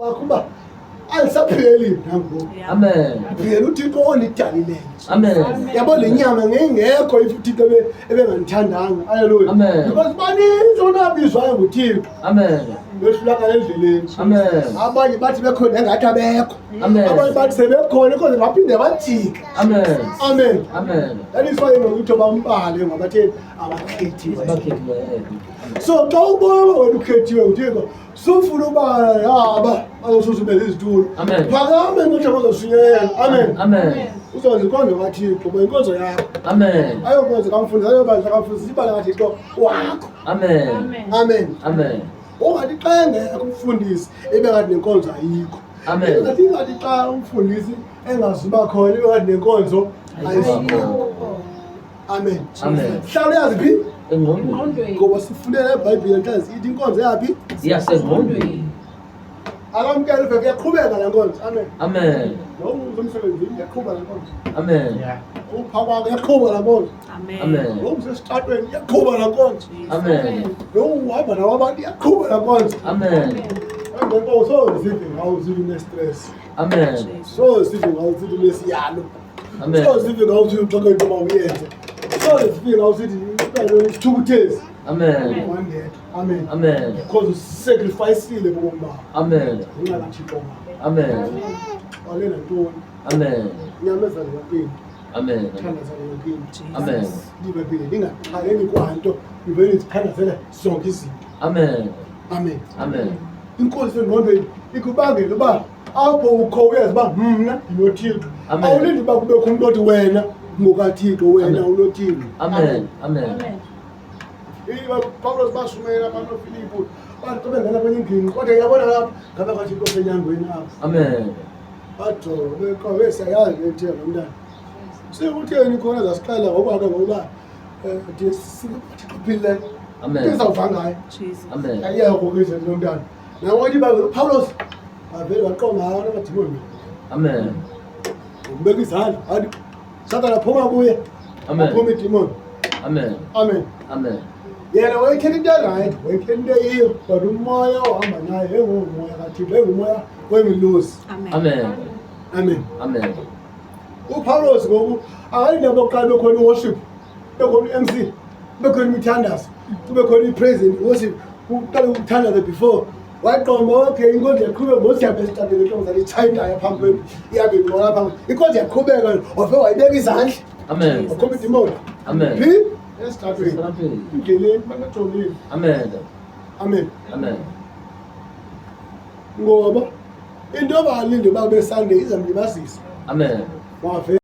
Wakho uba andisaphileli mna ngoku. Amen. Ndiphilele uThixo ondidalileyo. Amen. Yabo le nyama ngeyingekho if uThixo ebengandithandanga. Haleluya. Amen. Because baninzi abantu ababizwayo nguThixo Amen. behlulakala endleleni. Amen. Abanye bathi bekhona engathi abekho. Amen. Abanye bathi sebekhona kodwa baphinde bajike. Amen. Amen. Amen. That is why ngokuthi bambale ngobatheni abakhethiwe. Abakhethiweyo. So xa ubona wena ukhethiwe nguThixo sufuna uba yaba bazosusumela izitulo. Amen. Phakame ngothi bazoshunyayela. Amen. Amen. Uzokwenza inkonzo kaThixo, ngoba inkonzo yakho. Amen. Ayonkonzo kamfundisi, ayobandla kamfundisi, ibala kaThixo wakho. Amen. Amen. Amen. Ungathi xa engekho umfundisi ibe ngathi nenkonzo ayikho. Amen. Ingathi xa umfundisi engazuba khona ibe ngathi nenkonzo ayizubakho. Amen. Amen. Hlala uyazi phi? Engqondweni. Ngoba sifunela eBhayibhile xa ithi inkonzo yaphi? Yasengqondweni. Akamkele uveke iyaqhubeka la nkonzo. Amen. Amen. Noma usemsebenzini iyaqhuba la nkonzo. Amen. Upha kwakho iyaqhuba la nkonzo. Amen. Noma usesitratweni iyaqhuba la nkonzo. Amen. Noma uhamba nawo abantu iyaqhuba la nkonzo. Amen. Emva koko sozive ngawo uzive une-stress. Amen. Sozive ngawo uzive unesiyalo. Amen. Sozive ngawo uthi uxoxe into mawuyenze. Sozive ngawo usithi isithukuthezi. Amen. Wandetha. Amen. Amen. Because usacrificile kubomi bakho Amen. ngenxa kaThixo wakho. Amen. Wale nantoni? Amen. Nyamezela yonke into, Amen. thandazela yonke into. Amen. Libhayibhile lingaxhaleli kwanto, livele lizithandazele zonke izinto. Amen. Amen. Amen. Inkosi engqondweni ikubangela uba apho ukho uyazi uba mna ndinoThixo. Amen. Awulindi uba kubekho umntu othi wena ngokaThixo, wena Amen. unoThixo. Amen. Amen. Pawulos bashumayela abantu noFilipu bathi xa bengena kwenye ingingqi kodwa yabona lapha ngabe kwathi inkosi enyangweni apha. Amen. Bajonga beqobe siyayazi le nto lo mntana. Sekutheni khona zasixela ngoba ke ngoba Thixo philileyo. Amen. Izawuva ngayo. Amen. Ayekho ke izinto lo mntana. Nawathi ba Paulos bavele baqonga hayi amadimoni. Amen. Ngokubeka izandla athi Sathana phuma kuye. Amen. Aphuma idimoni. Amen. Amen. Amen. Yena wayethetha into erayithi, wayethetha into eyiyo, but umoya ohamba naye engumoya kaThixo, engumoya wemilosi. Amen. Amen. Amen. uPawulos ngoku akalindaba bokuqala bekhona i-worship, bekhona i-MC, bekhona imithandazo, kube khona i-praise and worship, uqale ukuthandaza before waqonda okay inkonzo yaqhubeka ngosihambe esitratweni intombazane itshaya intaya phambi kwethu ihambe ingqola phambi inkonzo yaqhubeka wafe wayibeka izandla Amen. wakhomba idimoni Amen. phi esitratweni Esitratweni. endleleni bangajongile. Amen. Amen. Amen. Ngoba into yoba alinde uba kube Sunday izamlibazisa. Amen. Wave